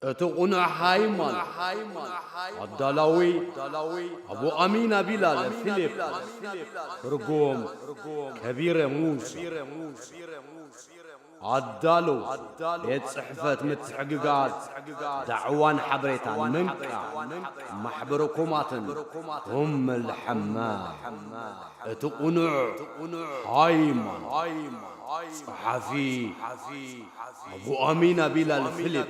እቲ ቕኑዕ ሃይማኖት። ኣዳላዊ፣ ኣቡ ኣሚና ቢላል ፊሊፕ። ትርጉም፣ ከቢረ ሙሳ። ኣዳለውቲ፣ ቤት ጽሕፈት ምትሕግጋዝ ዳዕዋን ሓበሬታን መንቃ ማሕበረ ኮማትን ኡመል ሓማ። እቲ ቕኑዕ ሃይማኖት። ጸሓፊ፣ ኣቡ ኣሚና ቢላል ፊሊፕ።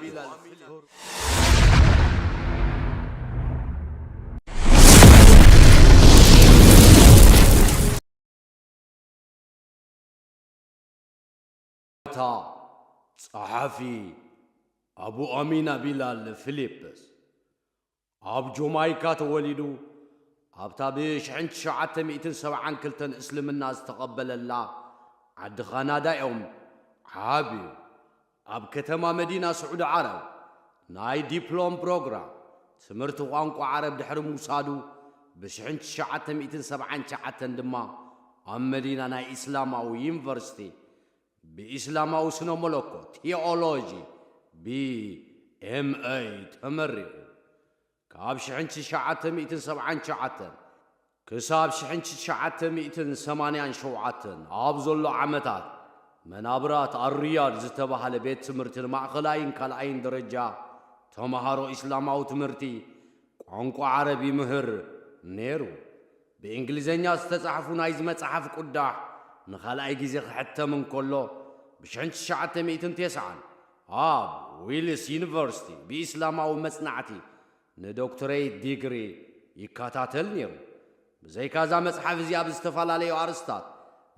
ታ ጸሓፊ፣ ኣቡ ኣሚና ቢላል ፊሊፕስ። ኣብ ጆማይካ ተወሊዱ፣ ኣብታ ብሽሕን ትሽዓተ ሚእትን ሰብዓን ክልተን እስልምና ዝተቐበለላ ዓዲ ካናዳ እዮም ዓብዩ። ኣብ ከተማ መዲና ስዑዲ ዓረብ ናይ ዲፕሎም ፕሮግራም ትምህርቲ ቋንቋ ዓረብ ድሕሪ ምውሳዱ፣ ብሽሕን ትሽዓተ ሚእትን ሰብዓን ትሽዓተን ድማ ኣብ መዲና ናይ ኢስላማዊ ዩኒቨርሲቲ ብኢስላማዊ ስነ መለኮት፣ ቲኦሎጂ፣ ብኤምኤ ተመሪቑ። ካብ ሽሕን ትሽዓተ ሚእትን ሰብዓን ትሽዓተን ክሳብ ሽሕን ትሽዓተ ሚእትን ሰማንያን ሸውዓተን ኣብ ዘሎ ዓመታት፣ መናብራት ኣሪያድ ዝተባህለ ቤት ትምህርቲ ንማእኸላይን ካልኣይን ደረጃ ተምሃሮ ኢስላማዊ ትምህርቲ ቋንቋ ዓረብ ይምህር ነይሩ። ብእንግሊዘኛ ዝተጻሕፉ ናይዚ መጽሓፍ ቁዳሕ ንኻልኣይ ግዜ ክሕተም እንከሎ፣ ብሽሕን ትሽዓተ ሚእትን ተስዓን ኣብ ዊልስ ዩኒቨርሲቲ ብኢስላማዊ መጽናዕቲ ንዶክተሬት ዲግሪ ይከታተል ነይሩ። ብዘይካ እዛ መጽሓፍ እዚኣ፣ ኣብ ዝተፈላለዩ ኣርእስታት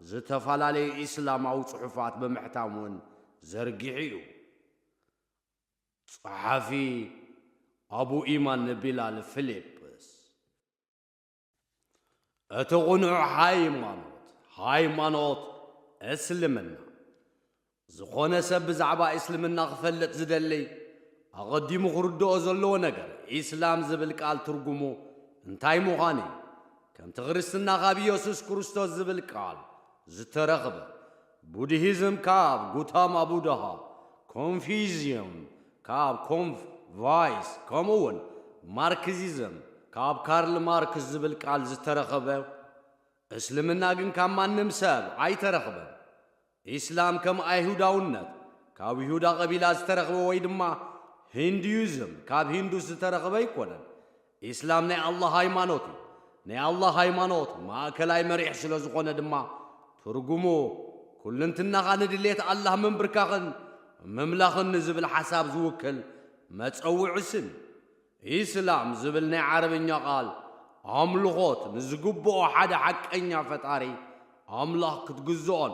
ዝተፈላለዩ ኢስላማዊ ጽሑፋት ብምሕታም እውን ዘርጊሑ እዩ። ጸሓፊ፣ ኣቡ ኢማን ንቢላል ፊሊፕስ። እቲ ቕኑዕ ሃይማኖት፣ ሃይማኖት እስልምና። ዝኾነ ሰብ ብዛዕባ እስልምና ክፈልጥ ዝደሊ፣ ኣቐዲሙ ክርድኦ ዘለዎ ነገር፣ ኢስላም ዝብል ቃል ትርጉሙ እንታይ ምዃኑ እዩ። ከምቲ ክርስትና ካብ ኢየሱስ ክርስቶስ ዝብል ቃል ዝተረኽበ፣ ቡድሂዝም ካብ ጉታማ ቡድሃ፣ ኮንፊዝም ካብ ኮንፍ ቫይስ፣ ከምኡ እውን ማርክሲዝም ካብ ካርል ማርክስ ዝብል ቃል ዝተረኸበ፣ እስልምና ግን ካብ ማንም ሰብ ኣይተረኽበን። ኢስላም ከም ኣይሁዳውነት ካብ ይሁዳ ቀቢላ ዝተረኽበ ወይ ድማ ሂንዱይዝም ካብ ሂንዱስ ዝተረኽበ ኣይኮነን። ኢስላም ናይ ኣላህ ሃይማኖት እዩ። ናይ ኣላህ ሃይማኖት ማእከላይ መሪሕ ስለ ዝኾነ ድማ፣ ትርጉሙ ኩልንትናኻ ንድሌት ኣላህ ምንብርካኽን ምምላኽን ንዝብል ሓሳብ ዝውክል መጸውዒ ስም እዩ። ኢስላም ዝብል ናይ ዓረብኛ ቃል፣ ኣምልኾት ንዝግብኦ ሓደ ሓቀኛ ፈጣሪ ኣምላኽ ክትግዝኦን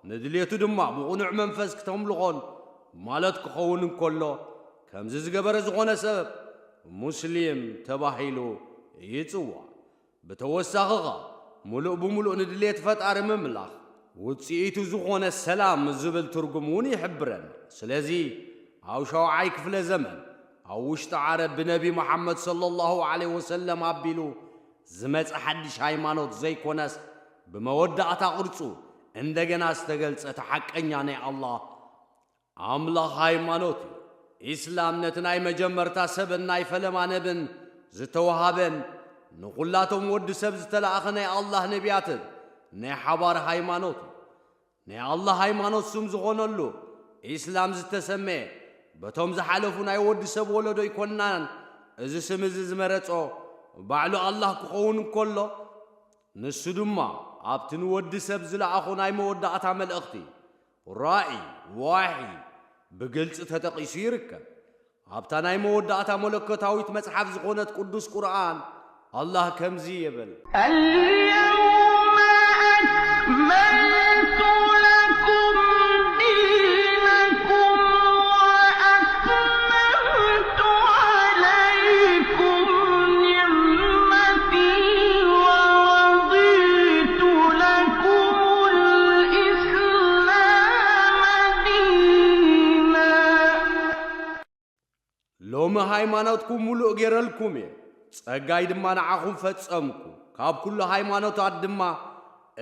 ንድሌቱ ድማ ብቕኑዕ መንፈስ ክተምልኾን ማለት ክኸውን እንከሎ፣ ከምዚ ዝገበረ ዝኾነ ሰብ ሙስሊም ተባሂሉ ይጽዋዕ። ብተወሳኺ ኸኣ፣ ምሉእ ብምሉእ ንድሌት ፈጣሪ ምምላኽ ውጽኢቱ ዝኾነ ሰላም ዝብል ትርጉም እውን ይሕብረና። ስለዚ፣ ኣብ ሻውዓይ ክፍለ ዘመን ኣብ ውሽጢ ዓረብ ብነቢ መሓመድ ሰለላሁ ዐለይሂ ወሰለም ኣቢሉ ዝመጸ ሓድሽ ሃይማኖት ዘይኮነስ፣ ብመወዳእታ ቅርጹ እንደገና ዝተገልጸ እቲ ሓቀኛ ናይ ኣላህ ኣምላኽ ሃይማኖት እዩ። ኢስላም ነቲ ናይ መጀመርታ ሰብን ናይ ፈለማ ነብን ዝተወሃበን ንኹላቶም ወዲ ሰብ ዝተላእኸ ናይ ኣላህ ነቢያትን ናይ ሓባር ሃይማኖት እዩ። ናይ ኣላህ ሃይማኖት ስም ዝኾነሉ ኢስላም ዝተሰመየ በቶም ዝሓለፉ ናይ ወዲ ሰብ ወለዶ ኣይኮንናን። እዚ ስም እዚ ዝመረጾ ባዕሉ ኣላህ ክኸውን እንከሎ፣ ንሱ ድማ ኣብቲ ንወዲ ሰብ ዝለኣኾ ናይ መወዳእታ መልእኽቲ፣ ራእይ፣ ዋሒ፣ ብግልጺ ተጠቒሱ ይርከብ። ኣብታ ናይ መወዳእታ መለኮታዊት መጽሓፍ ዝኾነት ቅዱስ ቁርኣን፣ ኣላህ ከምዚ ይብል። اليوم أكملت لكم دينكم وأتممت عليكم نعمتي ورضيت لكم الإسلام دينا. ሎሚ ሃይማኖትኩም ምሉእ ገይረልኩም እየ፣ ጸጋይ ድማ ንዓኹም ፈጸምኩ። ካብ ኩሉ ሃይማኖታት ድማ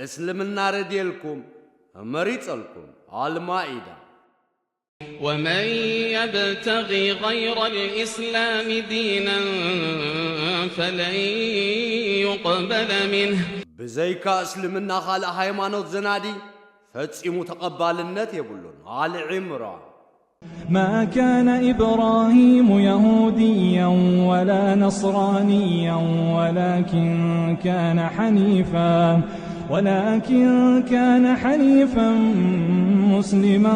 እስልምና ረድየልኩም፣ መሪጸልኩም። ኣልማኢዳ። ومن يبتغ غير الإسلام دينا فلن يقبل منه. ብዘይካ እስልምና ካልእ ሃይማኖት ዘናዲ ፈጺሙ ተቐባልነት የብሉን። ኣሊ ዕምራን። ما كان إبراهيم يهوديا ولا نصرانيا ولكن كان حنيفا ولكن كان حنيفا مسلما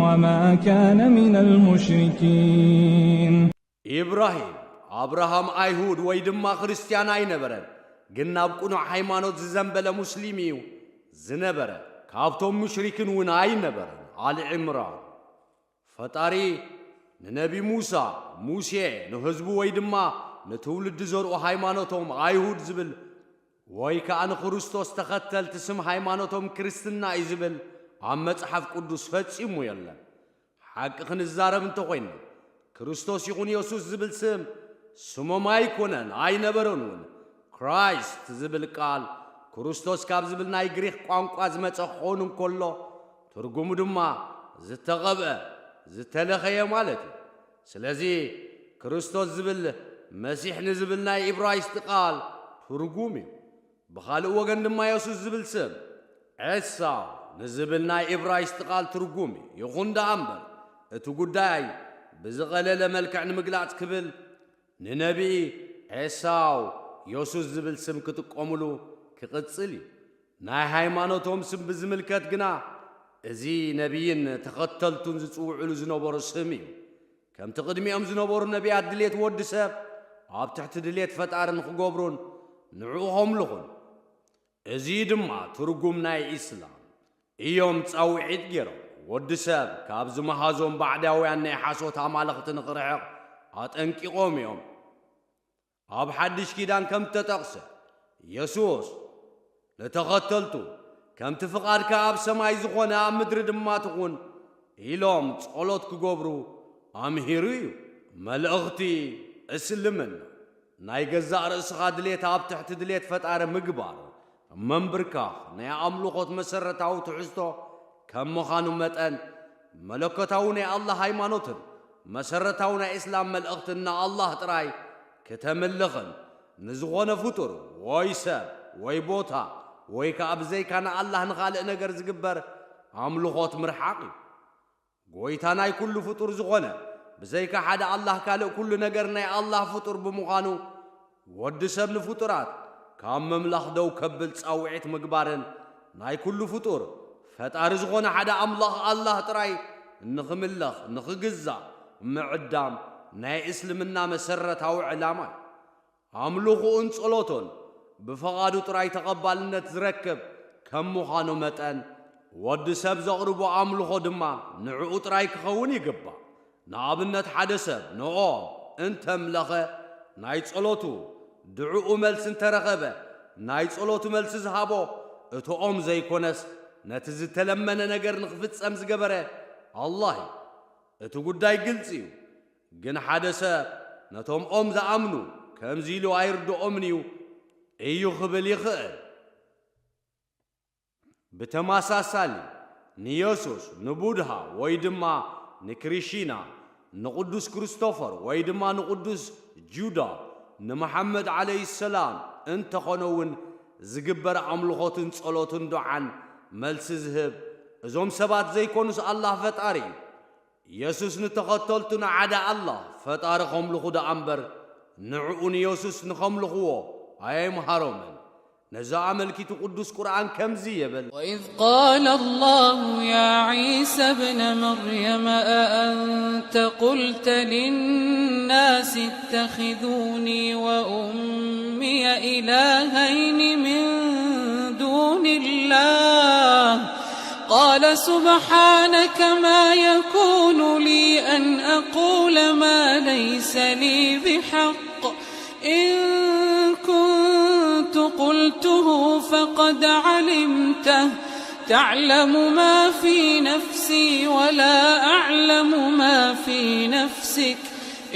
وما كان من المشركين. ኢብራሂም ኣብርሃም ኣይሁድ ወይ ድማ ክርስትያን ኣይነበረን፣ ግን ናብ ቅኑዕ ሃይማኖት ዝዘንበለ ሙስሊም እዩ ዝነበረ፣ ካብቶም ሙሽሪክን እውን ኣይነበረን። ኣሊ ዕምራን። ፈጣሪ ንነቢ ሙሳ፣ ሙሴ፣ ንህዝቡ ወይ ድማ ንትውልዲ ዘርኡ ሃይማኖቶም ኣይሁድ ዝብል ወይ ከኣ ንክርስቶስ ተኸተልቲ ስም ሃይማኖቶም ክርስትና እዩ ዝብል ኣብ መጽሓፍ ቅዱስ ፈጺሙ የለን። ሓቂ ክንዛረብ እንተኾይና፣ ክርስቶስ ይኹን የሱስ ዝብል ስም ስሞም ኣይኮነን፣ ኣይነበረን እውን። ክራይስት ዝብል ቃል ክርስቶስ ካብ ዝብል ናይ ግሪኽ ቋንቋ ዝመጸ ክኸውን እንከሎ፣ ትርጉሙ ድማ ዝተቐብአ፣ ዝተለኸየ ማለት እዩ። ስለዚ ክርስቶስ ዝብል መሲሕ ንዝብል ናይ ኢብራይስጢ ቃል ትርጉም እዩ። ብኻልእ ወገን ድማ የሱስ ዝብል ስም ኤሳው ንዝብል ናይ ኢብራይስጢ ቃል ትርጉም እዩ። ይኹን ደኣ እምበር፣ እቲ ጉዳይ ብዝቐለለ መልክዕ ንምግላጽ ክብል ንነቢይ ኤሳው የሱስ ዝብል ስም ክጥቀሙሉ ክቕጽል እዩ። ናይ ሃይማኖቶም ስም ብዝምልከት ግና፣ እዚ ነቢይን ተኸተልቱን ዝጽውዕሉ ዝነበሩ ስም እዩ። ከምቲ ቅድሚኦም ዝነበሩ ነቢያት ድሌት ወዲ ሰብ ኣብ ትሕቲ ድሌት ፈጣሪ ንኽገብሩን ንዕኡ ኸምልኹን። እዚ ድማ ትርጉም ናይ ኢስላም እዮም ጻውዒት ገይሮም። ወዲ ሰብ ካብ ዝመሃዞም ባዕዳውያን ናይ ሓሶት ኣማልኽቲ ንኽርሕቕ ኣጠንቂቖም እዮም። ኣብ ሓድሽ ኪዳን ከም እተጠቕሰ፣ የሱስ ንተኸተልቱ፣ "ከምቲ ፍቓድካ ኣብ ሰማይ ዝኾነ ኣብ ምድሪ ድማ ትኹን" ኢሎም ጸሎት ክገብሩ ኣምሂሩ እዩ። መልእኽቲ እስልምና፣ ናይ ገዛእ ርእስኻ ድሌት ኣብ ትሕቲ ድሌት ፈጣሪ ምግባር፣ መንብርካኽ ናይ ኣምልኾት መሰረታዊ ትሕዝቶ ከም ምዃኑ መጠን፣ መለኮታዊ ናይ ኣላህ ሃይማኖትን መሰረታዊ ናይ እስላም መልእኽትን ንኣላህ ጥራይ ክተምልኽን፣ ንዝኾነ ፍጡር ወይ ሰብ ወይ ቦታ ወይ ከኣ ብዘይካ ንኣላህ ንኻልእ ነገር ዝግበር ኣምልኾት ምርሓቕ እዩ። ጎይታ ናይ ኩሉ ፍጡር ዝኾነ፣ ብዘይካ ሓደ ኣላህ ካልእ ኩሉ ነገር ናይ ኣላህ ፍጡር ብምዃኑ፣ ወዲ ሰብ ንፍጡራት ካብ ምምላኽ ደው ከብል ጻውዒት ምግባርን ናይ ኩሉ ፍጡር ፈጣሪ ዝኾነ ሓደ ኣምላኽ ኣላህ ጥራይ ንኽምለኽ፣ ንኽግዛእ ምዕዳም ናይ እስልምና መሰረታዊ ዕላማ እዩ። ኣምልኾኡን ጸሎቶን ብፍቓዱ ጥራይ ተቐባልነት ዝረክብ ከም ምዃኑ መጠን፣ ወዲ ሰብ ዘቕርቦ ኣምልኾ ድማ ንዕኡ ጥራይ ክኸውን ይግባእ። ንኣብነት፣ ሓደ ሰብ ንኦም እንተምለኸ፣ ናይ ጸሎቱ ድዕኡ መልሲ እንተረኸበ፣ ናይ ጸሎቱ መልሲ ዝሃቦ እቲ ኦም ዘይኮነስ፣ ነቲ ዝተለመነ ነገር ንኽፍጸም ዝገበረ ኣላህ እዩ። እቲ ጉዳይ ግልጺ እዩ። ግን ሓደ ሰብ ነቶም ኦም ዝኣምኑ ከምዚ ኢሉ ኣይርድኦምን እዩ፣ እዩ ክብል ይኽእል። ብተመሳሳሊ፣ ንየሱስ፣ ንቡድሃ፣ ወይ ድማ ንክሪሺና፣ ንቕዱስ ክርስቶፈር፣ ወይ ድማ ንቕዱስ ጁዳ፣ ንመሓመድ ዓለይሂ ሰላም እንተኾነ እውን ዝግበር ኣምልኾትን ጸሎትን ዱዓን መልሲ ዝህብ፣ እዞም ሰባት ዘይኮኑስ ኣላህ ፈጣሪ እዩ። የሱስ ንተኸተልቱ ንሓደ ኣላህ ፈጣሪ ኸምልኹ ደኣ እምበር፣ ንዕኡ ንየሱስ ንኸምልኽዎ ኣየምሃሮምን። ነዚ ኣመልኪቱ ቅዱስ ቁርኣን ከምዚ ይብል። وإذ قال الله يا عيسى ابن مريم أأنت قلت للناس اتخذوني وأمي إلهين من دون الله قال سبحانك ما يكون لي أن أقول ما ليس لي بحق إن كنت قلته فقد علمته تعلم ما في نفسي ولا أعلم ما في نفسك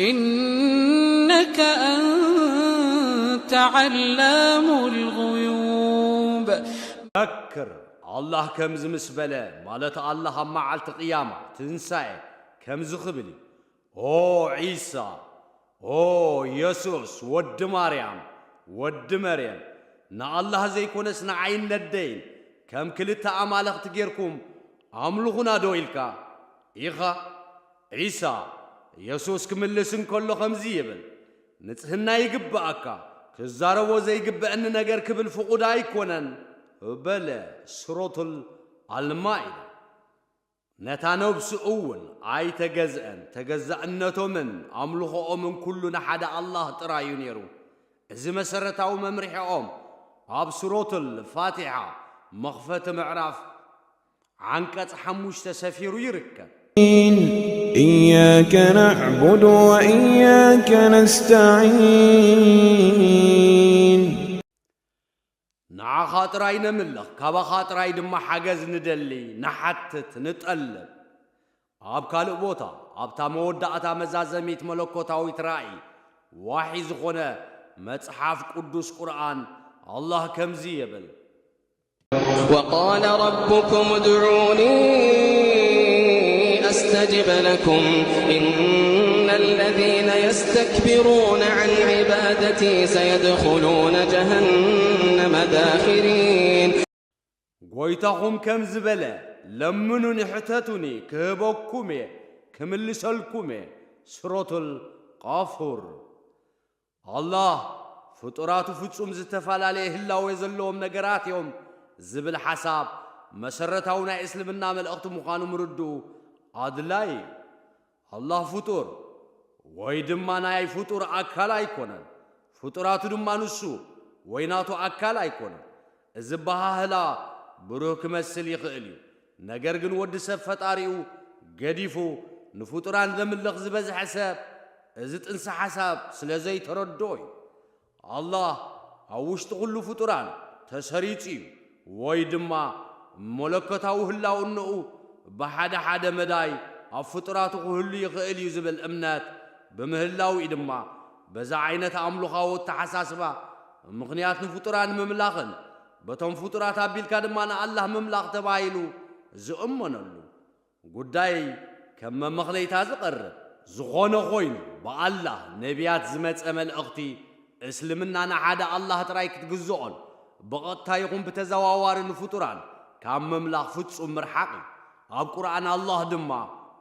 إنك أنت علام الغيوب ዘክር፣ ኣላህ ከምዚ ምስ በለ፣ ማለት ኣላህ ኣብ መዓልቲ ቅያማ፣ ትንሳኤ፣ ከምዚ ክብል እዩ፣ ኦ ዒሳ፣ ኦ የሱስ፣ ወዲ ማርያም፣ ወዲ መርየም፣ ንኣላህ ዘይኮነስ ንዓይን ነደይን ከም ክልተ ኣማልኽቲ ጌርኩም ኣምልኹና ዶ ኢልካ ኢኻ? ዒሳ፣ የሱስ ክምልስ እንከሎ ከምዚ ይብል፣ ንጽህና ይግብኣካ፣ ክዛረቦ ዘይግብኣኒ ነገር ክብል ፍቑድ ኣይኮነን በለ። ሱረቱል ኣልማኢዳ። ነታ ነብሱ እውን ኣይተገዝአን፣ ተገዛእነቶምን ኣምልኾኦምን ኩሉ ንሓደ ኣላህ ጥራይ እዩ ነይሩ። እዚ መሰረታዊ መምርሒኦም ኣብ ሱረቱል ፋቲሓ መኽፈቲ ምዕራፍ ዓንቀጽ ሓሙሽተ ሰፊሩ ይርከብ። إياك نعبد وإياك نستعين. ንዓኻ ጥራይ ነምልኽ፣ ካባኻ ጥራይ ድማ ሓገዝ ንደሊ፣ ንሓትት፣ ንጠልብ። ኣብ ካልእ ቦታ፣ ኣብታ መወዳእታ መዛዘሚት መለኮታዊት ራእይ ዋሒ ዝኾነ መጽሓፍ ቅዱስ ቁርኣን፣ ኣላህ ከምዚ ይብል። وقال ربكم ادعوني أستجب لكم إن الذين يستكبرون عن عبادتي سيدخلون جهنم داخرين. ጎይታኹም ከምዚ በለ፣ ለምኑኒ፣ ሕተቱኒ፣ ክህበኩም እየ፣ ክምልሰልኩም እየ። ሱረቱል ቃፉር። ኣላህ ፍጡራቱ ፍጹም ዝተፈላለየ ህላዌ ዘለዎም ነገራት እዮም ዝብል ሓሳብ መሰረታዊ ናይ እስልምና መልእኽቲ ምዃኑ ምርድኡ ኣድላዪ እዩ። ኣላህ ፍጡር ወይ ድማ ናይ ፍጡር ኣካል ኣይኮነን። ፍጡራቱ ድማ ንሱ ወይ ናቱ ኣካል ኣይኮነን። እዚ ኣበሃህላ ብሩህ ክመስል ይኽእል እዩ። ነገር ግን ወዲ ሰብ ፈጣሪኡ ገዲፉ ንፍጡራን ዘምልኽ ዝበዝሐ ሰብ እዚ ጥንሰ ሓሳብ ስለ ዘይተረድኦ እዩ። ኣላህ ኣብ ውሽጢ ኩሉ ፍጡራን ተሰሪጹ እዩ ወይ ድማ መለኮታዊ ህላውነኡ ብሓደ ሓደ መዳይ ኣብ ፍጡራቱ ክህሉ ይኽእል እዩ ዝብል እምነት ብምህላው እዩ ድማ በዛ ዓይነት ኣምልኻዊ ኣተሓሳስባ ምኽንያት ንፍጡራን ምምላኽን በቶም ፍጡራት ኣቢልካ ድማ ንኣላህ ምምላኽ ተባሂሉ ዝእመነሉ ጉዳይ ከም መመኽነይታ ዝቐርብ። ዝኾነ ኾይኑ ብኣላህ ነቢያት ዝመጸ መልእኽቲ እስልምና ንሓደ ኣላህ ጥራይ ክትግዝኦን ብቐጥታ ይኹን ብተዘዋዋሪ ንፍጡራን ካብ ምምላኽ ፍጹም ምርሓቕ እዩ። ኣብ ቁርኣን ኣላህ ድማ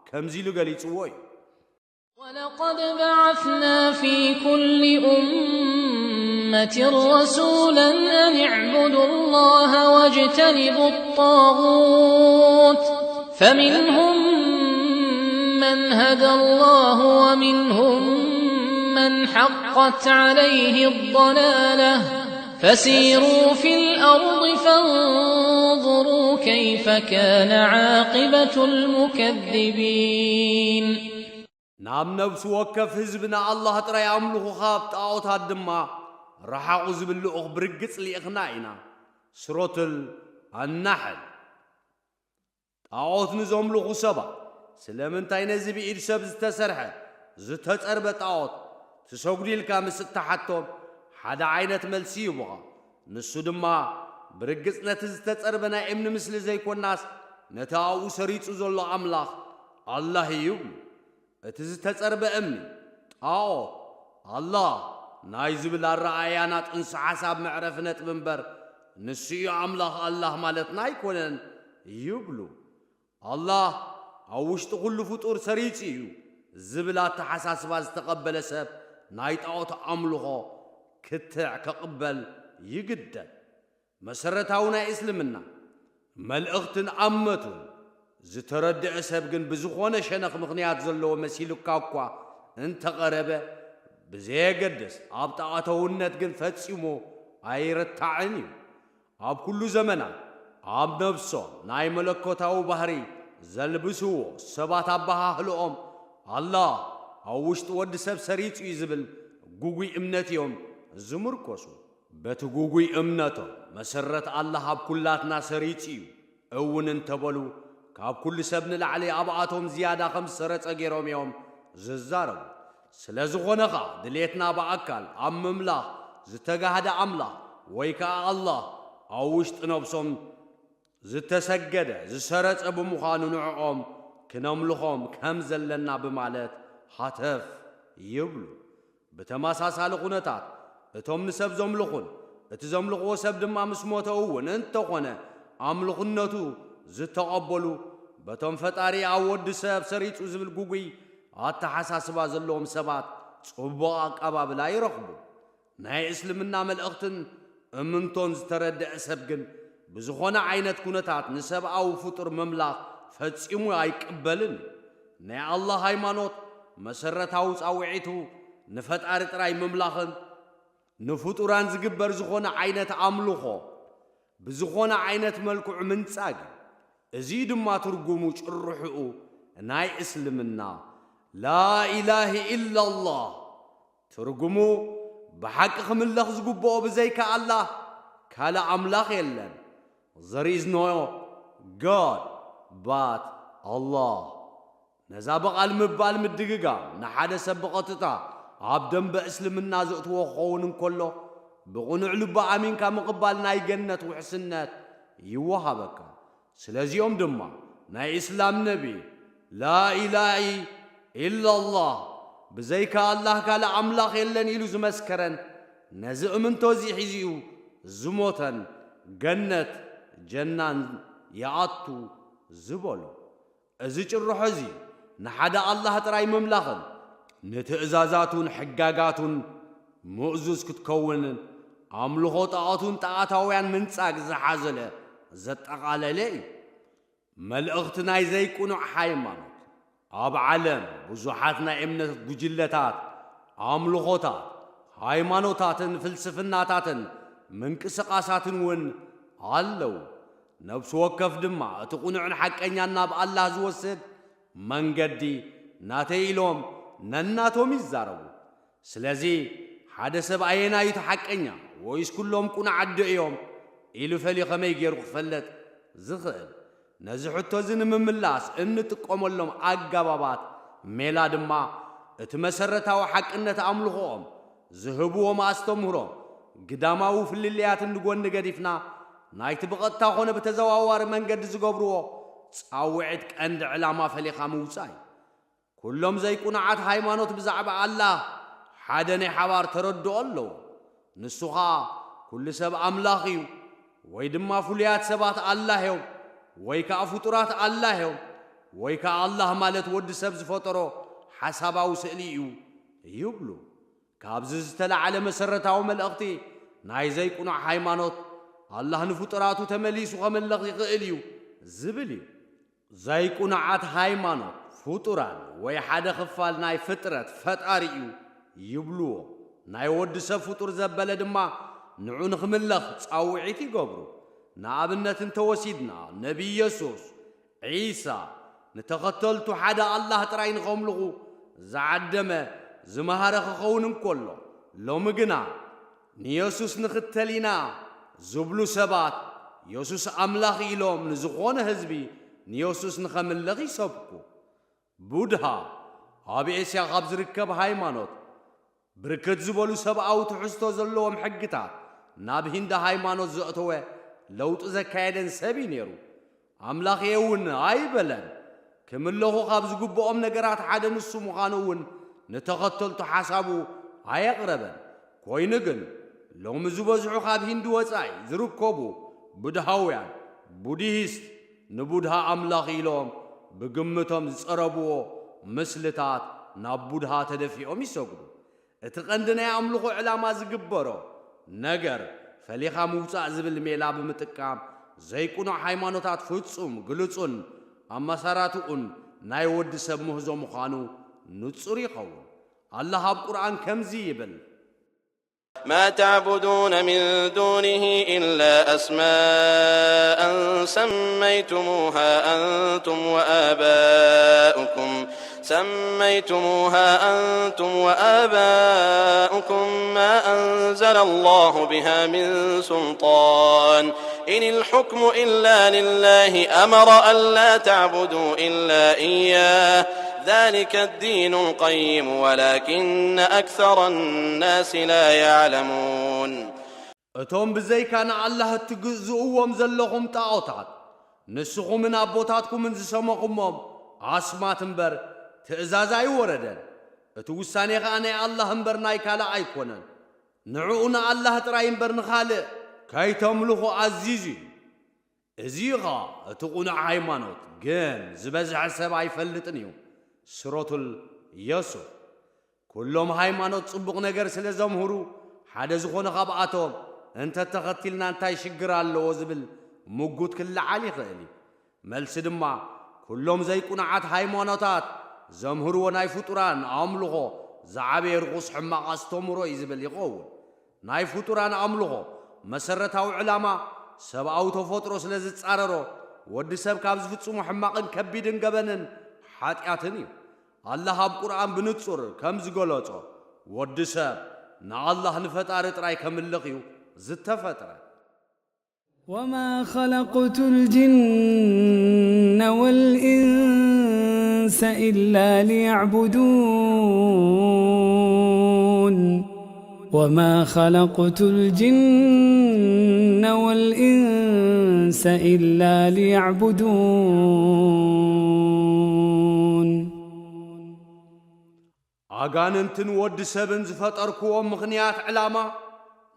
ከምዚ ኢሉ ገሊጽዎ እዩ። ولقد بعثنا في كل أمة رسولا أن اعبدوا الله واجتنبوا الطاغوت فمنهم من هدى الله ومنهم من حقت عليه الضلالة فسيروا في الأرض فانظروا كيف كان عاقبة المكذبين. ናብ ነብሲ ወከፍ ህዝቢ ንኣላህ ጥራይ ኣምልኹ፣ ካብ ጣዖታት ድማ ረሓቑ ዝብል ልኡኽ ብርግጽ ልኢኽና ኢና። ሱረቱል ኣናሕል። ጣዖት ንዘምልኹ ሰባት፣ ስለምንታይ ነዚ ብኢድ ሰብ ዝተሰርሐ ዝተጸርበ ጣዖት ትሰግዱ ኢልካ ምስ እትሓቶም፣ ሓደ ዓይነት መልሲ ይህቡኻ። ንሱ ድማ፣ ብርግጽ ነቲ ዝተጸርበ ናይ እምኒ ምስሊ ዘይኮናስ፣ ነቲ ኣብኡ ሰሪጹ ዘሎ ኣምላኽ ኣላህ እዩ ይብሉ። እቲ ዝተጸርበ እምኒ፣ ጣዖት፣ ኣላህ ናይ ዝብል ኣረኣእያና ጥንሲ ሓሳብ መዕረፊ ነጥቢ እምበር፣ ንሱ እዩ ኣምላኽ ኣላህ ማለትና ኣይኮነን ይብሉ። ኣላህ ኣብ ውሽጢ ኩሉ ፍጡር ሰሪጹ እዩ ዝብል ኣተሓሳስባ ዝተቐበለ ሰብ ናይ ጣዖት ኣምልኾ ክትዕ ከቕበል ይግደድ። መሰረታዊ ናይ እስልምና መልእኽትን ኣመቱን ዝተረድአ ሰብ ግን ብዝኾነ ሸነኽ ምኽንያት ዘለዎ መሲሉካ እኳ እንተቐረበ፣ ብዘየገድስ ኣብ ጣዖታውነት ግን ፈጺሙ ኣይርታዕን እዩ። ኣብ ኩሉ ዘመናት ኣብ ነብሶም ናይ መለኮታዊ ባህሪ ዘልብስዎ ሰባት ኣበሃህልኦም ኣላህ ኣብ ውሽጢ ወዲ ሰብ ሰሪጹ እዩ ዝብል ግጉይ እምነት እዮም ዝምርኮሱ። በቲ ግጉይ እምነቶም መሰረት ኣላህ ኣብ ኩላትና ሰሪጹ እዩ እውን እንተበሉ፣ ካብ ኩሉ ሰብ ንላዕሊ ኣብኣቶም ዝያዳ ከም ዝሰረጸ ገይሮም እዮም ዝዛረቡ። ስለ ዝኾነ ኸኣ ድሌትና ብኣካል ኣብ ምምላኽ ዝተጋህደ ኣምላኽ ወይ ከኣ ኣላህ ኣብ ውሽጢ ነብሶም ዝተሰገደ ዝሰረጸ ብምዃኑ ንዕኦም ክነምልኾም ከም ዘለና ብማለት ሃተፍ ይብሉ። ብተመሳሳሊ ኩነታት እቶም ንሰብ ዘምልኹን እቲ ዘምልኽዎ ሰብ ድማ ምስ ሞተ እውን እንተኾነ ኣምልኽነቱ ዝተቐበሉ በቶም ፈጣሪ ኣብ ወዲ ሰብ ሰሪጹ ዝብል ጉጉይ ኣተሓሳስባ ዘለዎም ሰባት ጽቡቕ ኣቀባብላ ይረኽቡ። ናይ እስልምና መልእኽትን እምንቶን ዝተረድአ ሰብ ግን ብዝኾነ ዓይነት ኩነታት ንሰብኣዊ ፍጡር ምምላኽ ፈጺሙ ኣይቅበልን እዩ። ናይ ኣላህ ሃይማኖት መሰረታዊ ጻውዒቱ ንፈጣሪ ጥራይ ምምላኽን ንፍጡራን ዝግበር ዝኾነ ዓይነት ኣምልኾ ብዝኾነ ዓይነት መልክዑ ምንጻግ እዩ። እዚ ድማ ትርጉሙ ጭርሕኡ ናይ እስልምና ላኢላህ ኢላላህ ትርጉሙ ብሓቂ ክምለኽ ዝግብኦ ብዘይካ ኣላህ ካልእ ኣምላኽ የለን። There is no God but Allah። ነዛ ብቓል ምባል ምድግጋም ንሓደ ሰብ ብቐጥታ ኣብ ደንበ እስልምና ዘእትዎ ክኸውን እንከሎ ብቕኑዕ ልቢ ኣሚንካ ምቕባል ናይ ገነት ውሕስነት ይወሃበካ። ስለዚኦም ድማ ናይ እስላም ነቢ ላኢላሂ ኢላላህ ብዘይካ ኣላህ ካልእ ኣምላኽ የለን ኢሉ ዝመስከረን ነዚ እምንቶ እዚ ሒዙ ዝሞተን ገነት ጀናን ይኣቱ ዝበሉ። እዚ ጭርሖ እዚ ንሓደ ኣላህ ጥራይ ምምላኽን ንትእዛዛቱን ሕጋጋቱን ምእዙዝ ክትከውንን ኣምልኾ ጣዖትን ጣዖታውያን ምንጻግ ዝሓዘለ ዘጠቓለለ እዩ። መልእኽቲ ናይ ዘይቅኑዕ ሃይማኖት። ኣብ ዓለም ብዙሓት ናይ እምነት ጉጅለታት፣ ኣምልኾታት፣ ሃይማኖታትን ፍልስፍናታትን ምንቅስቓሳትን እውን ኣለዉ። ነፍሲ ወከፍ ድማ እቲ ቅኑዕን ሓቀኛን ናብ ኣላህ ዝወስድ መንገዲ ናተይ ኢሎም ነናቶም ይዛረቡ። ስለዚ ሓደ ሰብ ኣየናዩ እቲ ሓቀኛ ወይስ ኩሎም ቅኑዓት ዶ እዮም ኢሉ ፈልዩ ከመይ ገይሩ ክፈልጥ ዝኽእል? ነዚ ሕቶ እዚ ንምምላስ እንጥቀመሎም ኣገባባት ሜላ ድማ እቲ መሰረታዊ ሓቅነት ኣምልኾኦም ዝህብዎም ኣስተምህሮ ግዳማዊ ፍልልያትን ንጎኒ ገዲፍና ናይቲ ብቐጥታ ኮነ ብተዘዋዋሪ መንገዲ ዝገብርዎ ጻውዒት ቀንዲ ዕላማ ፈሊኻ ምውጻእ እዩ። ኩሎም ዘይቁኑዓት ሃይማኖት ብዛዕባ ኣላህ ሓደ ናይ ሓባር ተረድኦ ኣለዎ። ንሱ ኸኣ ኩሉ ሰብ ኣምላኽ እዩ፣ ወይ ድማ ፍሉያት ሰባት ኣላህ እዮም፣ ወይ ከኣ ፍጡራት ኣላህ እዮም፣ ወይ ከኣ ኣላህ ማለት ወዲ ሰብ ዝፈጠሮ ሓሳባዊ ስእሊ እዩ ይብሉ። ካብዚ ዝተላዕለ መሰረታዊ መልእኽቲ ናይ ዘይቁኑዕ ሃይማኖት ኣላህ ንፍጡራቱ ተመሊሱ ከመልኽ ይኽእል እዩ ዝብል እዩ። ዘይቁኑዓት ሃይማኖት ፍጡራን ወይ ሓደ ክፋል ናይ ፍጥረት ፈጣሪ እዩ ይብልዎ። ናይ ወዲ ሰብ ፍጡር ዘበለ ድማ ንዑ ንኽምለኽ ጻውዒት ይገብሩ። ንኣብነት እንተወሲድና ነቢ የሱስ፣ ዒሳ ንተኸተልቱ ሓደ ኣላህ ጥራይ ንኸምልኹ ዝዓደመ ዝመሃረ ክኸውን እንከሎ ሎሚ ግና ንየሱስ ንኽተል ኢና ዝብሉ ሰባት የሱስ ኣምላኽ ኢሎም ንዝኾነ ህዝቢ ንየሱስ ንኸምልኽ ይሰብኩ። ቡድሃ ኣብ ኤስያ ካብ ዝርከብ ሃይማኖት ብርክት ዝበሉ ሰብኣዊ ትሕዝቶ ዘለዎም ሕግታት ናብ ሂንዳ ሃይማኖት ዘእተወ ለውጢ ዘካየደን ሰብ እዩ ነይሩ። ኣምላኽ እየ እውን ኣይበለን። ክምለኹ ካብ ዝግብኦም ነገራት ሓደ ንሱ ምዃኑ እውን ንተኸተልቱ ሓሳቡ ኣየቕረበን። ኮይኑ ግን ሎሚ ዝበዝሑ ካብ ሂንዲ ወጻኢ ዝርከቡ ቡድሃውያን፣ ቡድሂስት፣ ንቡድሃ ኣምላኽ ኢሎም ብግምቶም ዝጸረብዎ ምስልታት ናብ ቡድሃ ተደፊኦም ይሰግዱ። እቲ ቀንዲ ናይ ኣምልኾ ዕላማ ዝግበሮ ነገር ፈሊኻ ምውጻእ ዝብል ሜላ ብምጥቃም ዘይቅኑዕ ሃይማኖታት ፍጹም ግሉጹን ኣመሳራትኡን ናይ ወዲ ሰብ ምህዞ ምዃኑ ንጹር ይኸውን። ኣላህ ኣብ ቁርኣን ከምዚ ይብል። ما تعبدون من دونه إلا أسماء سميتموها أنتم وآباؤكم سميتموها أنتم وآباؤكم ما أنزل الله بها من سلطان إن الحكم إلا لله أمر ألا تعبدوا إلا إياه ذلك الدين القيم ولكن أكثر الناس لا يعلمون. እቶም ብዘይካ ንኣላህ እትግዝእዎም ዘለኹም ጣዖታት ንስኹምን ኣቦታትኩምን ዝሰመኹሞም ኣስማት እምበር ትእዛዝ ኣይወረደን። እቲ ውሳኔ ኸኣ ናይ ኣላህ እምበር ናይ ካልእ ኣይኮነን። ንዕኡ ንኣላህ ጥራይ እምበር ንኻልእ ከይተምልኹ ኣዚዙ እዩ። እዚ ኸኣ እቲ ቕኑዕ ሃይማኖት፣ ግን ዝበዝሐ ሰብ ኣይፈልጥን እዩ። ሱረቱል የሱፍ። ኩሎም ሃይማኖት ጽቡቕ ነገር ስለ ዘምህሩ፣ ሓደ ዝኾነ ካብኣቶም እንተተኸቲልና እንታይ ሽግር ኣለዎ ዝብል ምጉት ክለዓል ይኽእል እዩ። መልሲ ድማ፣ ኩሎም ዘይቁኑዓት ሃይማኖታት ዘምህርዎ ናይ ፍጡራን ኣምልኾ ዝዓበየ ርኹስ ሕማቕ ኣስተምህሮ እዩ ዝብል ይኸውን። ናይ ፍጡራን ኣምልኾ መሰረታዊ ዕላማ ሰብኣዊ ተፈጥሮ ስለ ዝጻረሮ፣ ወዲ ሰብ ካብ ዝፍጽሞ ሕማቕን ከቢድን ገበንን ሓጢኣትን እዩ። ኣላህ ኣብ ቁርኣን ብንጹር ከም ዝገለጾ፣ ወዲ ሰብ ንኣላህ ንፈጣሪ ጥራይ ከምልኽ እዩ ዝተፈጥረ። وما خلقت الجن والإنس إلا ليعبدون وما خلقت الجن والإنس إلا ليعبدون ኣጋንንትን ወዲ ሰብን ዝፈጠርክዎ ምኽንያት ዕላማ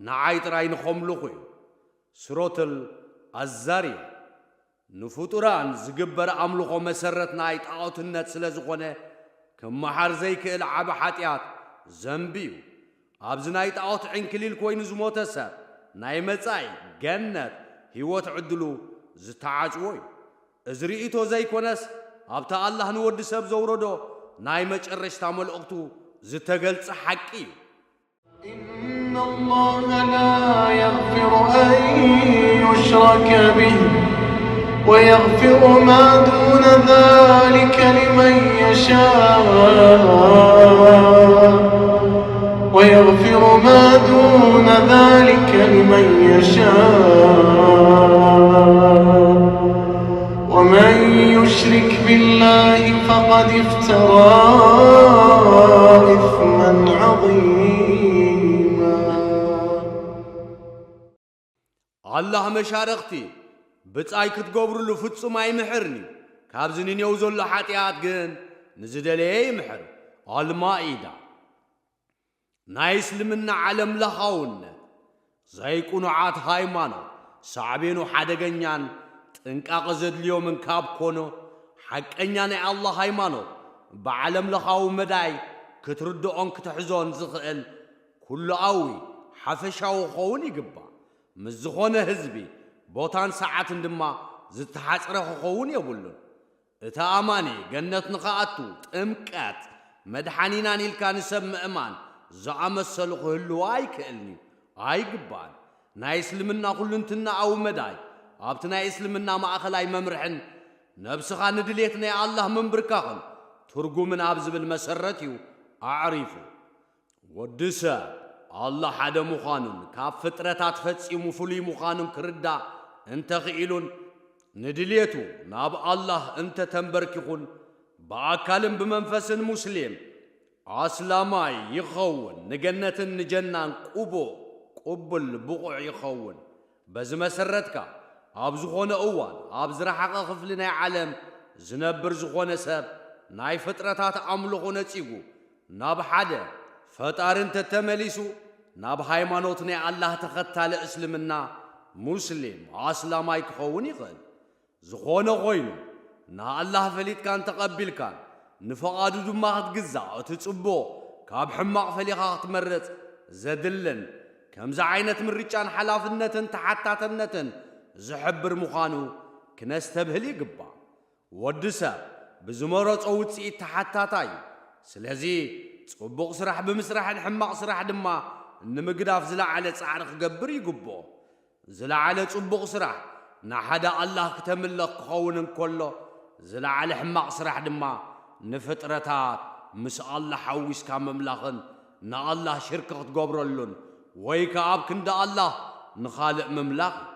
ንዓይ ጥራይ ንኸምልኹ እዩ። ሱረቱል ኣዛርያት። ንፍጡራን ዝግበር ኣምልኾ መሰረት ናይ ጣዖትነት ስለ ዝኾነ፣ ክመሓር ዘይክእል ዓቢ ሓጢኣት፣ ዘንቢ እዩ። ኣብዚ ናይ ጣዖት ዕንክሊል ኮይኑ ዝሞተ ሰብ፣ ናይ መጻኢ ገነት ህይወት ዕድሉ ዝተዓጽዎ እዩ። እዚ ርእይቶ ዘይኮነስ፣ ኣብቲ ኣላህ ንወዲ ሰብ ዘውረዶ ናይ መጨረሽታ መልእኽቱ ዝተገልጸ ሓቂ እዩ። إن الله لا يغفر أن يشرك به ويغفر ما دون ذلك لمن يشاء ويغفر ما دون ذلك لمن يشاء ومن يشرك بالله فقد افترى إثما عظيما ኣላህ መሻርኽቲ ብጻይ ክትገብርሉ ፍጹም ኣይምሕርን እዩ። ካብዚ ንኔው ዘሎ ሓጢኣት ግን ንዝደለየ ይምሕር። ኣልማኢዳ። ናይ እስልምና ዓለም ለኻውነት፣ ዘይቅኑዓት ሃይማኖት፣ ሳዕቤኑ ሓደገኛን ጥንቃቐ ዘድልዮምን ካብ ኮኖ፣ ሓቀኛ ናይ ኣላህ ሃይማኖት ብዓለም ለኻዊ መዳይ ክትርድኦን ክትሕዞን ዝኽእል ኩሉኣዊ ሓፈሻዊ ክኸውን ይግባእ። ምስ ዝኾነ ህዝቢ፣ ቦታን ሰዓትን ድማ ዝተሓጽረ ክኸውን የብሉን። እቲ ኣማኒ ገነት ንኽኣቱ ጥምቀት፣ መድሓኒናን ኢልካ ንሰብ ምእማን ዝኣመሰሉ ክህልዎ ኣይክእልን እዩ፣ ኣይግባእን። ናይ እስልምና ኩልንትናኣዊ መዳይ ኣብቲ ናይ እስልምና ማእኸላይ መምርሕን ነብስኻ ንድሌት ናይ ኣላህ ምንብርካኽን ትርጉምን ኣብ ዝብል መሰረት እዩ ኣዕሪፉ። ወዲ ሰብ ኣላህ ሓደ ምዃኑን ካብ ፍጥረታት ፈጺሙ ፍሉይ ምዃኑን ክርዳእ እንተኽኢሉን ንድልየቱ ናብ ኣላህ እንተተንበርኪኹን ብኣካልን ብመንፈስን ሙስሊም ኣስላማይ ይኸውን፣ ንገነትን ንጀናን ቅቡእ ቅቡል ብቑዕ ይኸውን። በዚ መሰረትካ ኣብ ዝኾነ እዋን ኣብ ዝረሓቐ ክፍሊ ናይ ዓለም ዝነብር ዝኾነ ሰብ ናይ ፍጥረታት ኣምልኾ ነጺጉ ናብ ሓደ ፈጣሪ እንተተመሊሱ ናብ ሃይማኖት ናይ ኣላህ ተኸታሊ እስልምና ሙስሊም ኣስላማይ ክኸውን ይኽእል። ዝኾነ ኾይኑ ንኣላህ ፈሊጥካን ተቐቢልካን ንፈቓዱ ድማ ክትግዛእ እቲ ጽቡቕ ካብ ሕማቕ ፈሊኻ ክትመርጽ ዘድልን ከምዚ ዓይነት ምርጫን ሓላፍነትን ተሓታተነትን ዝሕብር ምዃኑ ክነስተብህል ይግባእ። ወዲ ሰብ ብዝመረጾ ውጽኢት ተሓታታይ እዩ። ስለዚ ጽቡቕ ስራሕ ብምስራሕን ሕማቕ ስራሕ ድማ ንምግዳፍ ዝለዓለ ጻዕሪ ክገብር ይግብኦ። ዝለዓለ ጽቡቕ ስራሕ ንሓደ ኣላህ ክተምልኽ ክኸውን እንከሎ፣ ዝለዓለ ሕማቕ ስራሕ ድማ ንፍጥረታት ምስ ኣላህ ሓዊስካ ምምላኽን ንኣላህ ሽርክ ክትገብረሉን ወይ ከኣ ኣብ ክንዲ ኣላህ ንኻልእ ምምላኽ እዩ።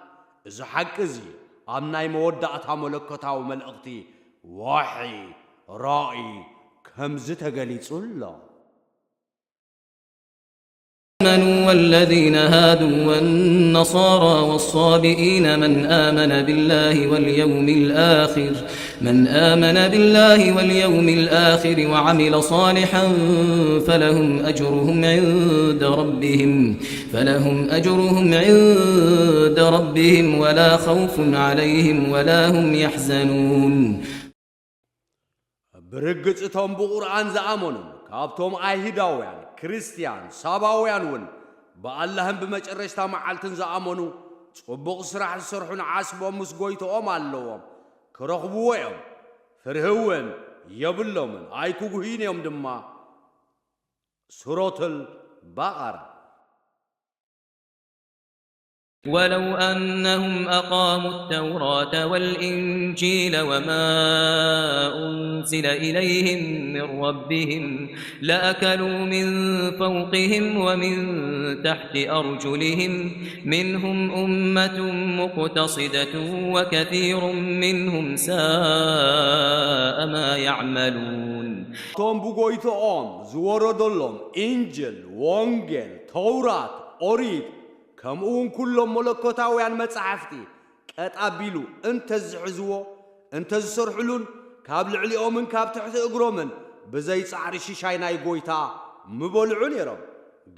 እዚ ሓቂ እዚ ኣብ ናይ መወዳእታ መለኮታዊ መልእኽቲ ዋሒ ራእይ ከምዚ ተገሊጹ ኣሎ። آمنوا والذين هادوا والنصارى والصابئين من آمن بالله واليوم الآخر من آمن بالله واليوم الآخر وعمل صالحا فلهم أجرهم عند ربهم فلهم أجرهم عند ربهم ولا خوف عليهم ولا هم يحزنون. ብርግጽ እቶም ብቑርኣን ዝኣመኑን ካብቶም ኣይሁዳውያን፣ ክርስትያን፣ ሳባውያን እውን ብኣላህን ብመጨረሽታ መዓልትን ዝኣመኑ ጽቡቕ ስራሕ ዝሰርሑን ዓስቦም ምስ ጎይትኦም ኣለዎም፣ ክረኽብዎ እዮም፣ ፍርሂ እውን የብሎምን፣ ኣይክጉህዩን እዮም ድማ። ሱረቱል በቐራ። ولو أنهم أقاموا التوراة والإنجيل وما أنزل إليهم من ربهم لأكلوا من فوقهم ومن تحت أرجلهم منهم أمة مقتصدة وكثير منهم ساء ما يعملون. እቶም ብጎይትኦም ዝወረደሎም ኢንጅል፣ ወንጌል፣ ተውራት፣ ኦሪት፣ ከምኡ እውን ኩሎም መለኮታውያን መጻሕፍቲ ቀጥ ኣቢሉ እንተዝሕዝዎ፣ እንተዝሰርሕሉን ካብ ልዕሊኦምን ካብ ትሕቲ እግሮምን ብዘይ ጻዕሪ ሽሻይ ናይ ጎይታ ምበልዑ ነይሮም።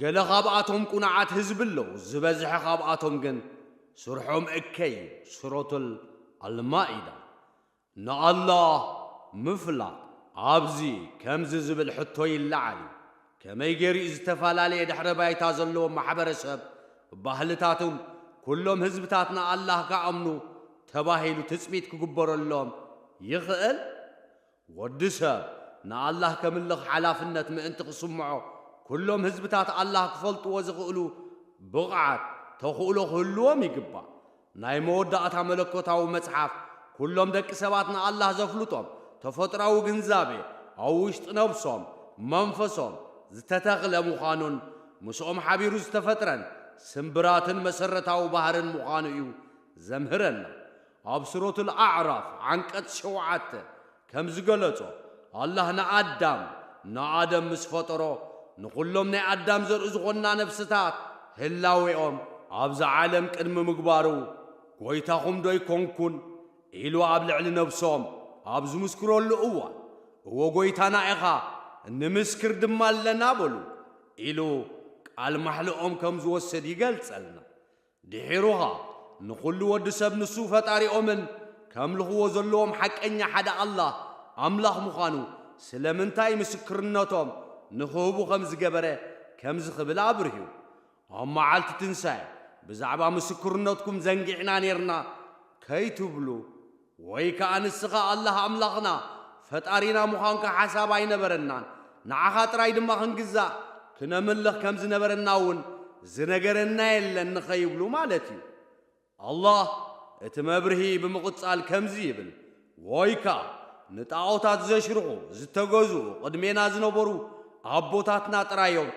ገለ ካብኣቶም ቁኑዓት ህዝቢ ኣለዉ፣ ዝበዝሐ ካብኣቶም ግን ስርሖም እከይ። ሱረቱል ኣልማኢዳ። ንኣላህ ምፍላጥ። ኣብዚ ከምዚ ዝብል ሕቶ ይለዓል እዩ። ከመይ ገይሩ እዩ ዝተፈላለየ ድሕረ ባይታ ዘለዎ ማሕበረሰብ፣ ባህልታትን ኩሎም ህዝብታት ንኣላህ ክኣምኑ ተባሂሉ ትጽቢት ክግበረሎም ይኽእል? ወዲ ሰብ ንኣላህ ከምልኽ ሓላፍነት ምእንቲ ክስምዖ፣ ኩሎም ህዝብታት ኣላህ ክፈልጥዎ ዝኽእሉ ብቕዓት፣ ተኽእሎ ክህልዎም ይግባእ። ናይ መወዳእታ መለኮታዊ መጽሓፍ፣ ኩሎም ደቂ ሰባት ንኣላህ ዘፍልጦም ተፈጥራዊ ግንዛቤ፣ ኣብ ውሽጢ ነብሶም፣ መንፈሶም፣ ዝተተኽለ ምዃኑን ምስኦም ሓቢሩ ዝተፈጥረን ስምብራትን መሰረታዊ ባህርን ምዃኑ እዩ ዘምህረና። ኣብ ሱረቱል ኣዕራፍ ዓንቀጽ ሸውዓተ ከም ዝገለጾ፣ ኣላህ ንኣዳም፣ ንኣደም ምስ ፈጠሮ፣ ንኹሎም ናይ ኣዳም ዘርኢ ዝኾና ነፍስታት ህላዌኦም ኣብዚ ዓለም ቅድሚ ምግባሩ፣ ጎይታኹም ዶ ኣይኮንኩን? ኢሉ ኣብ ልዕሊ ነብሶም ኣብ ዝምስክረሉ እዋን፣ እወ ጎይታና ኢኻ፣ ንምስክር ድማ ኣለና በሉ ኢሉ ቃል ማሕልኦም ከም ዝወስድ ይገልጸልና። ድሒሩ ኸኣ ንኹሉ ወዲ ሰብ ንሱ ፈጣሪኦምን ከምልኽዎ ዘለዎም ሓቀኛ ሓደ ኣላህ ኣምላኽ ምዃኑ ስለምንታይ ምስክርነቶም ንኽህቡ ከም ዝገበረ ከምዚ ክብል ኣብርሁ። ኣብ መዓልቲ ትንሳኤ ብዛዕባ ምስክርነትኩም ዘንጊዕና ኔርና ከይትብሉ፣ ወይ ከኣ ንስኻ ኣላህ ኣምላኽና ፈጣሪና ምዃንካ ሓሳብ ኣይነበረናን፣ ንዓኻ ጥራይ ድማ ክንግዛእ ክነምልኽ ከም ዝነበረና እውን ዝነገረና የለን ንኸይብሉ ማለት እዩ። ኣላህ እቲ መብርሂ ብምቕጻል ከምዚ ይብል፣ ወይ ከኣ ንጣዖታት ዘሽርኹ ዝተገዝኡ ቅድሜና ዝነበሩ ኣቦታትና ጥራዮም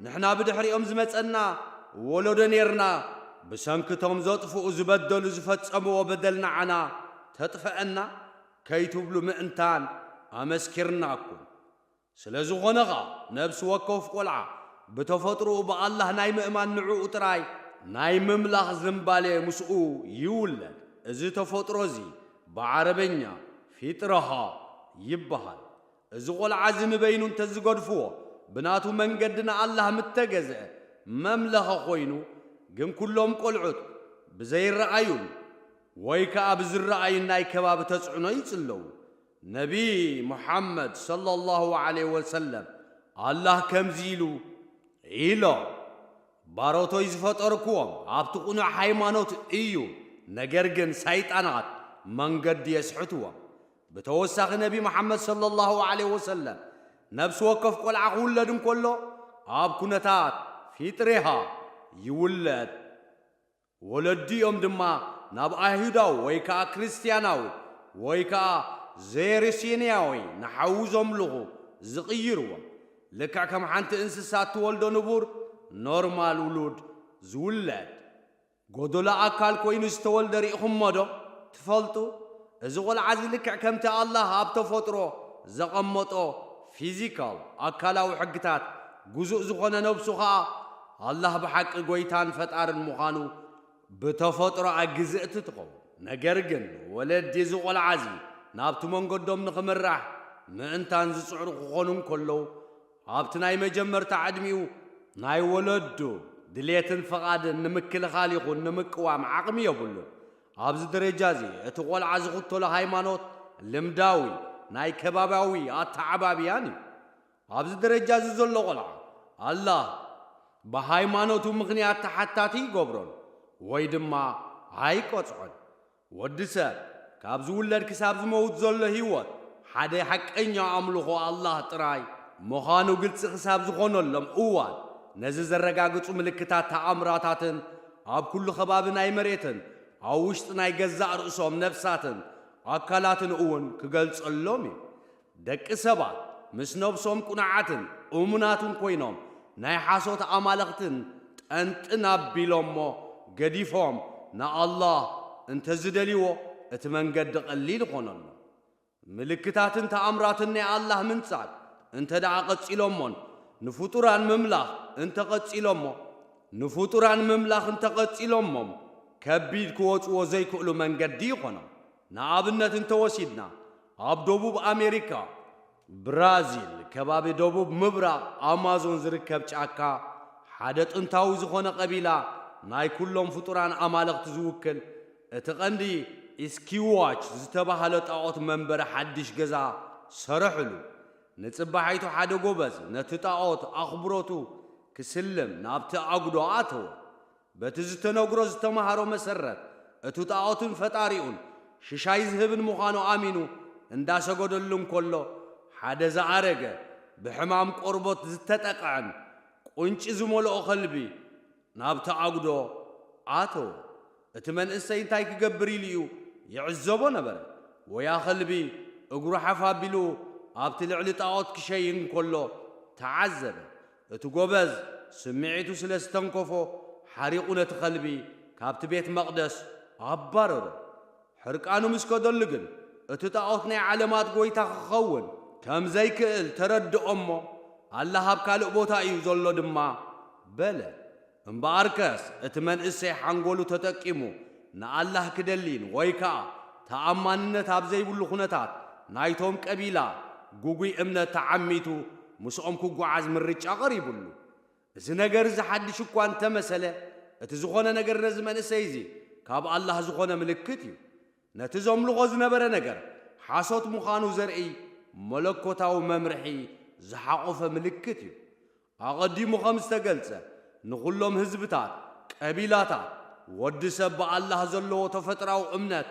ንሕና ብድሕሪኦም ዝመጸና ወለዶ ኔርና፣ ብሰንክቶም ዘጥፍኡ ዝበደሉ ዝፈጸምዎ በደል ንዓና ተጥፈአና ከይትብሉ ምእንታን ኣመስኪርናኩም። ስለ ዝኾነ ኸኣ ነብሲ ወከፍ ቆልዓ ብተፈጥሮኡ ብኣላህ ናይ ምእማን ንዕኡ ጥራይ ናይ ምምላኽ ዝንባሌ ምስኡ ይውለድ። እዚ ተፈጥሮ እዚ ብዓረበኛ ፊጥረሃ ይበሃል። እዚ ቆልዓ እዚ ንበይኑ እንተዝገድፍዎ ብናቱ መንገዲ ንኣላህ ምተገዝአ መምለኸ ኮይኑ፣ ግን ኩሎም ቆልዑት ብዘይረኣዩን ወይ ከኣ ብዝረኣዩን ናይ ከባቢ ተጽዕኖ ይጽለዉ። ነቢ ሙሓመድ ሰለላሁ ዐለይሂ ወሰለም ኣላህ ከምዚ ኢሉ ኢሎ፣ ባሮቶይ ዝፈጠርክዎም ኣብቲ ቅኑዕ ሃይማኖት እዩ፣ ነገር ግን ሰይጣናት መንገዲ የስሕትዎም። ብተወሳኺ ነቢ መሓመድ ሰለላሁ ዐለይሂ ወሰለም ነብሲ ወከፍ ቆልዓ ክውለድ እንከሎ ኣብ ኩነታት ፊጥሪሃ ይውለድ። ወለዲኦም ድማ ናብ ኣይሁዳዊ ወይ ከኣ ክርስትያናዊ ወይ ከኣ ዘየሩሴንያዊ ንሓዉ ዘምልኹ ዝቕይርዎም። ልክዕ ከም ሓንቲ እንስሳ እትወልዶ ንቡር ኖርማል ውሉድ ዝውለድ። ጎደሎ ኣካል ኮይኑ ዝተወልደ ርኢኹሞ ዶ ትፈልጡ? እዚ ቆልዓ እዚ ልክዕ ከምቲ ኣላህ ኣብ ተፈጥሮ ዘቐመጦ ፊዚካል ኣካላዊ ሕግታት ግዙእ ዝኾነ ነብሱ ኸኣ ኣላህ ብሓቂ ጎይታን ፈጣርን ምዃኑ ብተፈጥሮኣ ግዝእቲ ትኸውን። ነገር ግን ወለዲ እዚ ቆልዓ እዚ ናብቲ መንገዶም ንኽምራሕ ምእንታን ዝጽዕሩ ክኾኑ እንከለዉ፣ ኣብቲ ናይ መጀመርታ ዕድሚኡ ናይ ወለዱ ድሌትን ፍቓድን ንምክልኻል ይኹን ንምቅዋም ዓቕሚ የብሉን። ኣብዚ ደረጃ እዚ እቲ ቆልዓ ዝኽተሎ ሃይማኖት ልምዳዊ ናይ ከባብያዊ ኣተዓባብያን እዩ። ኣብዚ ደረጃ እዚ ዘሎ ቆልዓ ኣላህ ብሃይማኖቱ ምኽንያት ተሓታቲ ይገብሮን ወይ ድማ ኣይቀጽዖን። ወዲ ሰብ ካብ ዝውለድ ክሳብ ዝመውት ዘሎ ህይወት ሓደ ሓቀኛ ኣምልኾ ኣላህ ጥራይ ምዃኑ ግልጺ ክሳብ ዝኾነሎም እዋን፣ ነዚ ዘረጋግጹ ምልክታት ተኣምራታትን ኣብ ኩሉ ከባቢ ናይ መሬትን ኣብ ውሽጢ ናይ ገዛእ ርእሶም ነፍሳትን ኣካላትን እውን ክገልጸሎም እዩ። ደቂ ሰባት ምስ ነብሶም ቅኑዓትን እሙናትን ኮይኖም ናይ ሓሶት ኣማልኽትን ጠንጥን ኣቢሎሞ ገዲፎም ንኣላህ እንተዝደልይዎ እቲ መንገዲ ቀሊል ይኾነሎም። ምልክታትን ተኣምራትን ናይ ኣላህ ምንጻግ እንተ ደኣ ቀጺሎሞን ንፍጡራን ምምላኽ እንተ ቀጺሎሞ ንፍጡራን ምምላኽ እንተ ቀጺሎሞም ከቢድ ክወጽዎ ዘይክእሉ መንገዲ ይኾኖም። ንኣብነት እንተወሲድና ኣብ ደቡብ ኣሜሪካ ብራዚል ከባቢ ደቡብ ምብራቕ ኣማዞን ዝርከብ ጫካ ሓደ ጥንታዊ ዝኾነ ቀቢላ ናይ ኩሎም ፍጡራን ኣማልኽቲ ዝውክል እቲ ቐንዲ ኢስኪዋች ዝተባህለ ጣዖት መንበሪ ሓድሽ ገዛ ሰረሕሉ። ንጽባሒቱ ሓደ ጎበዝ ነቲ ጣዖት ኣኽብሮቱ ክስልም ናብቲ ኣጉዶ ኣተወ። በቲ ዝተነግሮ ዝተማሃሮ መሰረት እቲ ጣዖትን ፈጣሪኡን ሽሻይ ዝህብን ምዃኑ ኣሚኑ እንዳሰገደሉ እንከሎ ሓደ ዝኣረገ ብሕማም ቆርቦት ዝተጠቕዐን ቁንጪ ዝመልኦ ከልቢ ናብቲ ኣጉዶ ኣተወ። እቲ መንእሰይ እንታይ ክገብር ኢሉ እዩ ይዕዘቦ ነበረ። ወያ ከልቢ እግሩ ሓፍ ኣቢሉ ኣብቲ ልዕሊ ጣዖት ክሸይን ከሎ ተዓዘበ። እቲ ጎበዝ ስምዒቱ ስለ ዝተንከፎ ሓሪቑ ነቲ ከልቢ ካብቲ ቤት መቕደስ ኣባረሮ። ሕርቃኑ ምስ ከደሉ ግን እቲ ጣዖት ናይ ዓለማት ጎይታ ክኸውን ከም ዘይክእል ተረድኦ እሞ ኣላህ ኣብ ካልእ ቦታ እዩ ዘሎ ድማ በለ። እምበኣርከስ እቲ መንእሰይ ሓንጎሉ ተጠቂሙ ንኣላህ ክደሊን ወይ ከኣ ተኣማንነት ኣብ ዘይብሉ ኩነታት ናይቶም ቀቢላ ግጉይ እምነት ተዓሚቱ ምስኦም ክጓዓዝ ምርጫ ቀሪቡሉ። እዚ ነገር እዚ ሓድሽ እኳ እንተመሰለ እቲ ዝኾነ ነገር ነዚ መንእሰይ እዚ ካብ ኣላህ ዝኾነ ምልክት እዩ። ነቲ ዘምልኾ ዝነበረ ነገር ሓሶት ምዃኑ ዘርኢ መለኮታዊ መምርሒ ዝሓቖፈ ምልክት እዩ። ኣቐዲሙ ከም ዝተገልጸ ንኹሎም ህዝብታት፣ ቀቢላታት፣ ወዲ ሰብ ብኣላህ ዘለዎ ተፈጥራዊ እምነት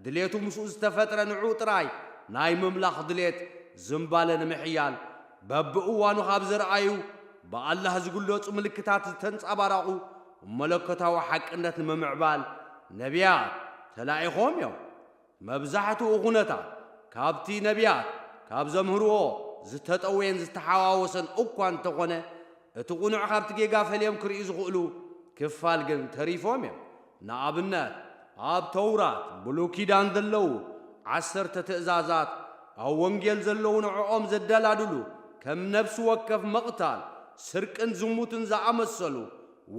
ድሌቱ ምስኡ ዝተፈጥረ ንዕኡ ጥራይ ናይ ምምላኽ ድሌት ዝምባለ ንምሕያል በብእዋኑ ካብ ዘርኣዩ ብኣላህ ዝግለጹ ምልክታት ዝተንጸባረቑ መለኮታዊ ሓቅነት ንምምዕባል ነቢያት ተላኢኾም እዮም። መብዛሕትኡ ኩነታት ካብቲ ነቢያት ካብ ዘምህርዎ ዝተጠወየን ዝተሓዋወሰን እኳ እንተኾነ እቲ ቁኑዕ ካብቲ ጌጋ ፈልዮም ክርእዩ ዝኽእሉ ክፋል ግን ተሪፎም እዮም። ንኣብነት ኣብ ተውራት ብሉይ ኪዳን ዘለዉ ዓሰርተ ትእዛዛት ኣብ ወንጌል ዘለዉ ንዕኦም ዘደላድሉ ከም ነፍሲ ወከፍ ምቕታል፣ ስርቅን ዝሙትን ዝኣመሰሉ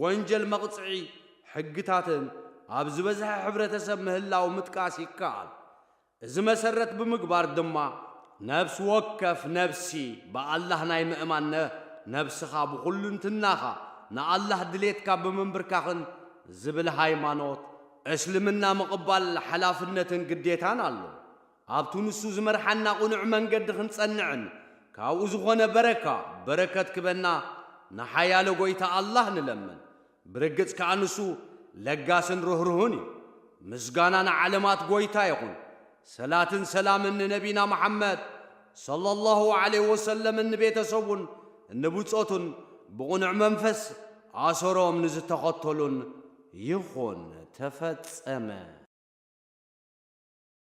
ወንጀል መቕጽዒ ሕግታትን ኣብ ዝበዝሐ ሕብረተሰብ ምህላው ምጥቃስ ይከኣል። እዚ መሰረት ብምግባር ድማ ነፍሲ ወከፍ ነፍሲ ብኣላህ ናይ ምእማን ነብስኻ ብኹልንትናኻ ንኣላህ ድሌትካ ብምንብርካኽን ዝብል ሃይማኖት እስልምና ምቕባል ሓላፍነትን ግዴታን ኣሎ። ኣብቲ ንሱ ዝመርሓና ቁኑዕ መንገዲ ክንጸንዕን ካብኡ ዝኾነ በረካ በረከት ክበና ንሓያሎ ጎይታ ኣላህ ንለምን። ብርግጽ ከኣ ንሱ ለጋስን ርህሩህን እዩ። ምስጋና ንዓለማት ጎይታ ይኹን። ሰላትን ሰላምን ንነቢና መሓመድ ሰለላሁ ዐለይሂ ወሰለምን ንቤተሰቡን ንብጾቱን ብቕኑዕ መንፈስ ኣሰሮም ንዝተኸተሉን ይኹን። ተፈጸመ።